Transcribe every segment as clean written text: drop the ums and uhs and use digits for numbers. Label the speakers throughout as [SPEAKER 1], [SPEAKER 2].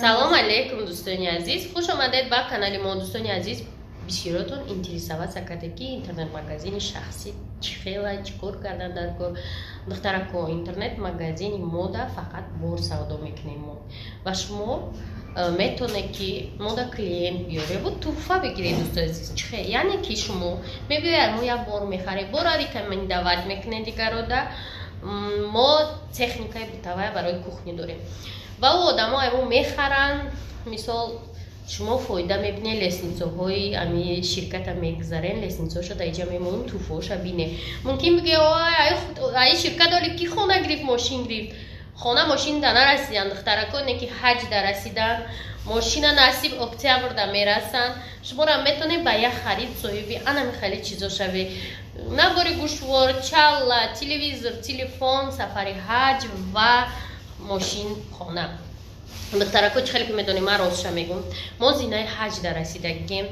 [SPEAKER 1] Салом алейкум, дӯстони азиз, хуш омадед ба канали мо. Дӯстони азиз, бисёротон интересоваться кардед, ки интернет-магазини шахсӣ чӣ хела, чӣ кор кардан дар кор. Духтарако, интернет-магазини мода фақат бор савдо мекунем мо, ва шумо метавонед, ки мода клиент биёреву туҳфа бигиред. Дӯстони азиз, чӣ хел? Яъне ки шумо мебиёяд, мо як бор мехарем, бора рекомендовать мекунед дигарода. Мо техникаи бытовая барои кухня дорем ва ӯ одамо аймо мехаранд. Мисол, шумо фоида мебинед, лестницаҳои ами ширката мегузарен, лестницаҳоша дар иҷа мемонум, туҳфаоша бине. Мумкин бигӯе: «Аи ширкат оли ки хона гирифт, мошин гирифт?» Хона, мошин да нарасидан, духтарако, не ки ҳаҷ да расидан, мошина насиб октябрда мерасанд. Шуморо метавонед ба як харид соҳиби анами хеле чизо шавед: набори гӯшвор, чалла, телевизор, телефон, сафари ҳаҷ ва мошин, хона. Духтарако, чӣ хеле ки медонем, ман ростша мегӯм, мо зинаи ҳаҷ да расидагием.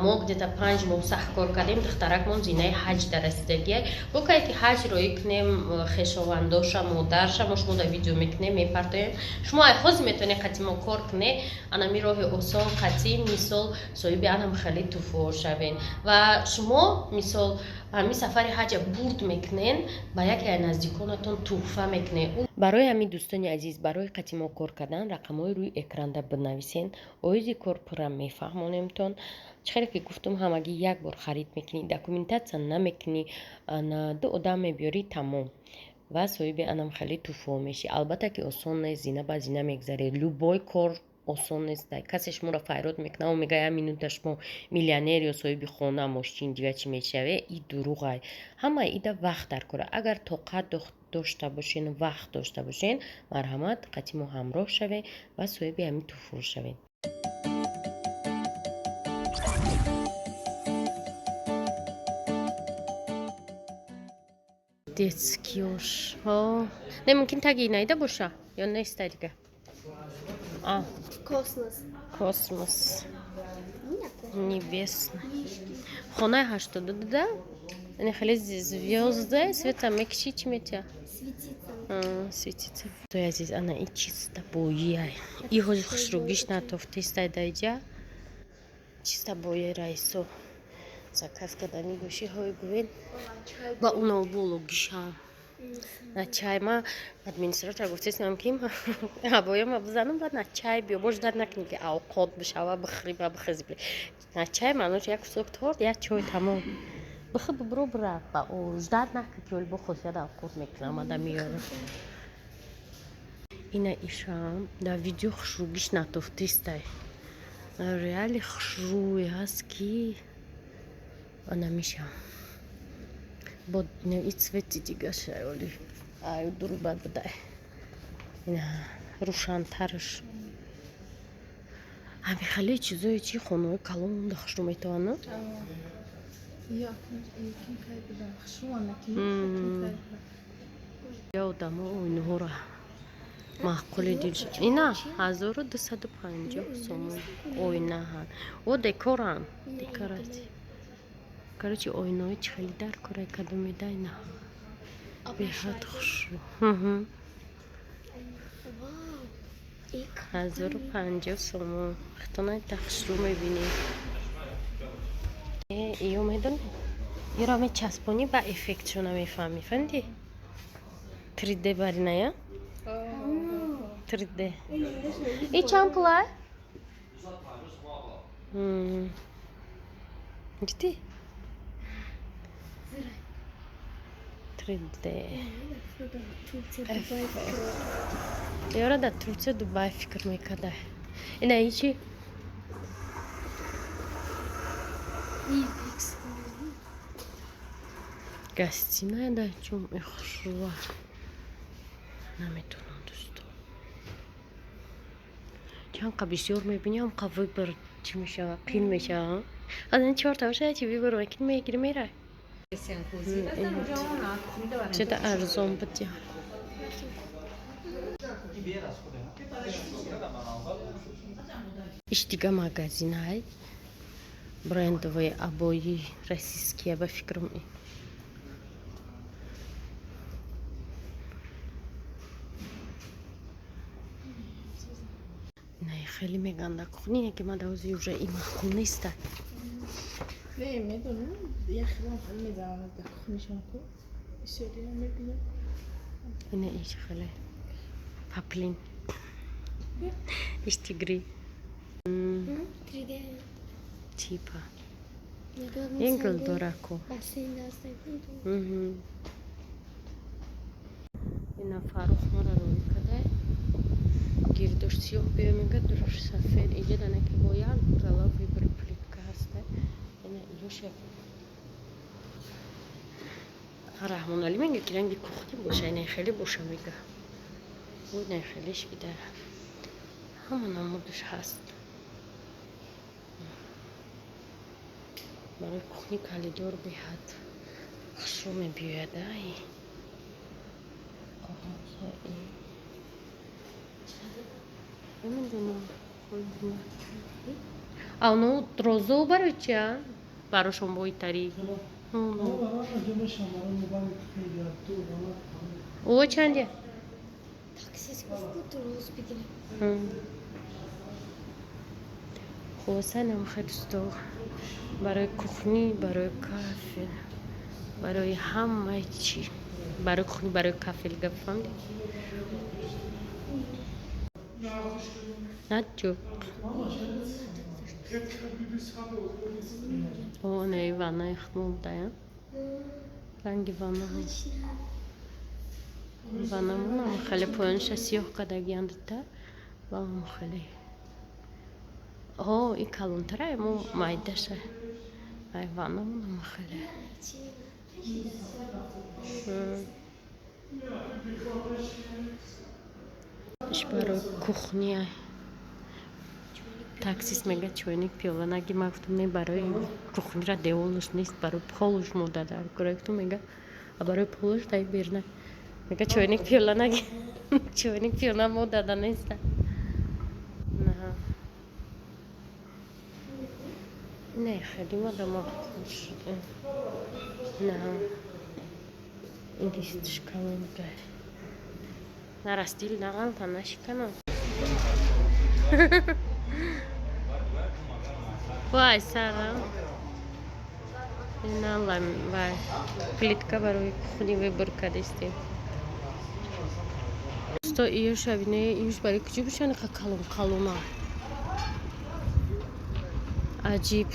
[SPEAKER 1] Мо где-то 5 моҳ сахт кор кардем, духтаракмон зинаи ҳаҷ да расидагия. Бокае ки ҳаҷ роӣ кунем, хешовандоша, модарша, мо шумо да видео мекунем, мепартоем. Шумо ай ҳозир метавонед қатъи мо кор кунед, анами роҳи осон қатъи, мисол, соҳиби анам хеле туҳфаҳо шавен. Ва шумо, мисол, ҳамин сафари ҳаҷа бурд мекунен, ба яке аз наздиконатон туҳфа мекунед. Барои ҳамин, дӯстони азиз, барои қатъи мо кор кардан рақамҳои рӯи экранда бинависен, оиди кор пурра мефаҳмонемтон. Чӣ хеле ки гуфтум, ҳамагӣ як бор харид мекунӣ, документация намекунӣ, ду одам мебиёрӣ, тамом, ва соҳиби анам хеле туҳфаҳо мешӣ. Албатта ки осон нест, зина ба зина мегзаред. Любой кор осон нест. Касе шуморо файрод мекунад, мега: «Як минута шумо миллионер ё соҳиби хона, мошин, дига чӣ мешаве». И дурӯғай. Ҳамаи ида вақт дар кора. Агар тоқат дошта бошен, вақт дошта бошен, марҳамат, қатъи мо ҳамроҳ шавед ва соҳиби ҳамин туҳфаҳо шавед. Детскиёш не, мумкин таги наида боша ё неста дига.
[SPEAKER 2] Космос.
[SPEAKER 1] Космос небесный. Хонаи 82 да, яъне хеле звёзда, света мекиши, чӣ метия?
[SPEAKER 2] Светится.
[SPEAKER 1] Светится. Тои азиз, ана и чиста боия, и ҳози хушрӯгиш натофтистай даиҷа, чиста бои раисо заказ кардани гӯшиҳои гӯен ба уно бологиша на чай. Ма администратор гуфтесам, ки абояма бизанам, баъд на чай биё, бош дар накунӣ, ки авқот бишава, бихӯри ба бихези. На чай маънош як кусок торт, як чой, тамом, бихӯ, бибро, бира ба ждать накун, ки оли бо хосият авқот мекунам, ада меёрам. Ина ишам дар видео хушрӯгиш натофтистай, реали хушрӯй ҳаст, ки намешам бо и цвети дигаша, оли аю дур бад будай, ина рӯшантарш. Ҳами хеле чизое чи хонаҳои калон да хушрӯ метавонад.
[SPEAKER 3] Я кай буда? Хушрӯ ки.
[SPEAKER 1] Я одамо оинаҳоро маъқули дил. Ина 1250 сомон оинаҳанд. О, декоранд, декоратив. Короче, оинаҳои чӣ хеле дар кора кадомеда, ина беҳад хушрӯ.
[SPEAKER 2] Вау.
[SPEAKER 1] 1050 сомон. Хитона хушрӯ мебинӣ. Ё медони, ёро мечаспонӣ, ба эффектшо намефаҳмӣ, фаҳмидӣ? 3D бариная, 3D. И чанд пулай, дидӣ? 3D. Ёра дар Турсия, Дубай фикр мекарда. Ина ичи?
[SPEAKER 2] Люкс.
[SPEAKER 1] Гостиная да чум хушрӯа. Наметонам, дӯсто, чанд қа бисёр мебинӣ, ҳам қа выбор чӣ мешава, қин мешава. Аз ин чорта боша, чи выбор мекунӣ, мегирӣ, мерай. Чеда арзон буд. Я иш дига магазинай брендовые обои, российские, ба фикрам. Не, хеле меганда кухни, ки ма давози уже и маъқул неста.
[SPEAKER 3] Не, медонам, як хелам хеле мезанам дар кухнишон ку. Бисёриро мебинам.
[SPEAKER 1] Ина иш хеле паплин. Иш тигри.
[SPEAKER 2] 3D.
[SPEAKER 1] Типа. Ин гул дора ку.
[SPEAKER 2] Бассейн даст.
[SPEAKER 1] Ина Фарух мора рӯй кадай. Гирдош сиёҳ биё мега, дуруш сафед. Иҷа данаки бо як гала выбор плитка ҳаста. Ина иёша Раҳмоналӣ мега, ки ранги кухни боша, ина хеле боша мега. Ина хелеш бида. Ҳама намудаш ҳаст. Барои кухни калидор беҳад хушрӯ мебиёяд, ай. Намедонам. А ну розо барои чи, а? Барошон боитари. О чанде?
[SPEAKER 2] Таксист гуфт буд роз бигирем.
[SPEAKER 1] Хулоса, нам хеле барои кухни, барои кафел, барои ҳамаи чӣ. Барои кухни, барои кафел гап фаҳмидӣ? Наҷук. О, не, ваннаи худмо будая. Ранги ванна. Ваннамонам хеле поёнша сиёҳ кардагиандта ва хеле. О, и калонтара мо майдаша. Ай, ваннамонам хеле. Иш барои кухния. Таксист мега, чойник, пиёла наги. Ма гуфтам, не, барои кухнира деволаш нест, барои полуш мода дар кора. Гуфтам, мега, а барои полуш дай берна. Мега, чойник, пиёла наги. Чойник, пиёла мода да неста. На. Не, хеле мода маъқул шуд. На. Ин листш калон буда. Нарастил нағалта нашиканам. Вай, Сара. Ина лам, вай. Плитка барои кухни выбор кардистем. Сто иёша бине, иёш барои куҷо бошанд ка калон калона. Аҷиб.